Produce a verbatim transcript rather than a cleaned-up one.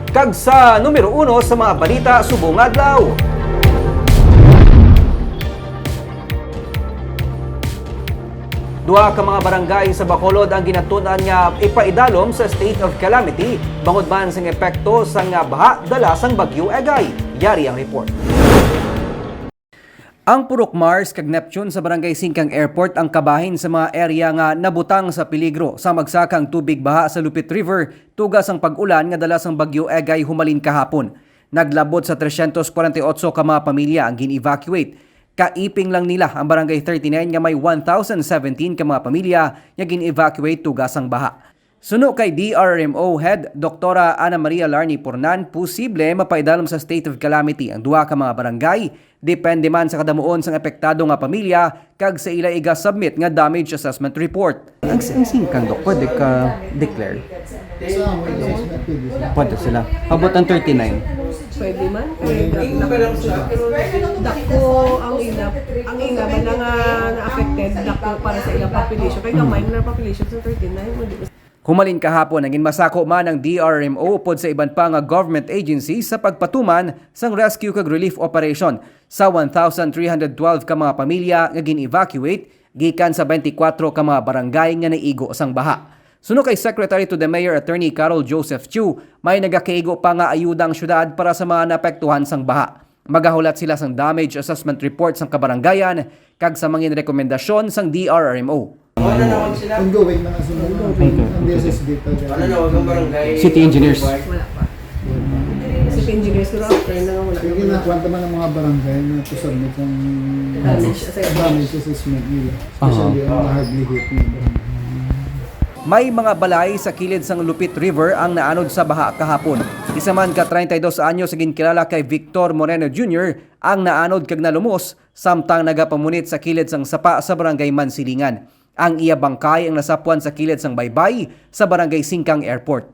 Kag sa numero uno sa mga balita subong adlaw. Duha ka mga barangay sa Bacolod ang ginatun-an nga ipaidalom sa state of calamity bangod man sang epekto sang baha dala sang Bagyo Egay. Yari ang report. Ang Purok Mars kag Neptune sa Barangay Singkang Airport ang kabahin sa mga area nga nabutang sa peligro sa magsakang tubig baha sa Lupit River tuga sang pag-ulan nga dala sang Bagyo Egay humalin kahapon. Naglabot sa tresyentos kwarenta y otso ka mga pamilya ang gin-evacuate. Kaiping lang nila ang Barangay thirty-nine nga may one thousand seventeen ka mga pamilya nga gin-evacuate tuga sang baha. Suno kay D R R M O Head Doktora Ana Maria Larni Pornan, posible mapaidalom sa state of calamity ang duha ka mga barangay, depende man sa kadamuon sang apektado nga pamilya kag sa ila iga-submit nga damage assessment report. Ang, ang Singkang, Dok, pwede ka declare? Sa amin, yes, pwede sila. Pwede sila. How about ang thirty-nine? Pwede man. Kay dako ang ila, ang ila man nga na-affected, dako para sa ilang population. Kay gamay man ang population sa thirty-nine, mo di ba? Humalin kahapon, naging masako man ang D R R M O upod sa iban pa nga government agencies sa pagpatuman sang rescue kag relief operation sa one thousand three hundred twelve ka mga pamilya nga gin-evacuate gikan sa twenty-four ka mga barangay nga naigo sang baha. Suno kay Secretary to the Mayor Attorney Carol Joseph Chu, may nagakaigo pa nga ayuda ang syudad para sa mga naapektuhan sang baha. Magahulat sila sang damage assessment report sang kabarangayan kag sa mga rekomendasyon sang D R R M O. Ongoing na kasi ang D S S D pa dyan. City engineers. Wala pa. City engineers, pero after na nga wala. Sige na, kwanta man ang mga barangay na to submit ang damage assessment nila. Especially ang hardly hit na barangay. May mga balay sa kilid sang Lupit River ang naanod sa baha kahapon. Isa man ka treinta y dos anyos nga ginkilala kay Victor Moreno Junior ang naanod kag nalumos samtang nagapamunit sa kilid sang sapa sa Barangay Mansilingan. Ang iya bangkay ang nasapuan sa kilid sang baybay sa Barangay Singkang Airport.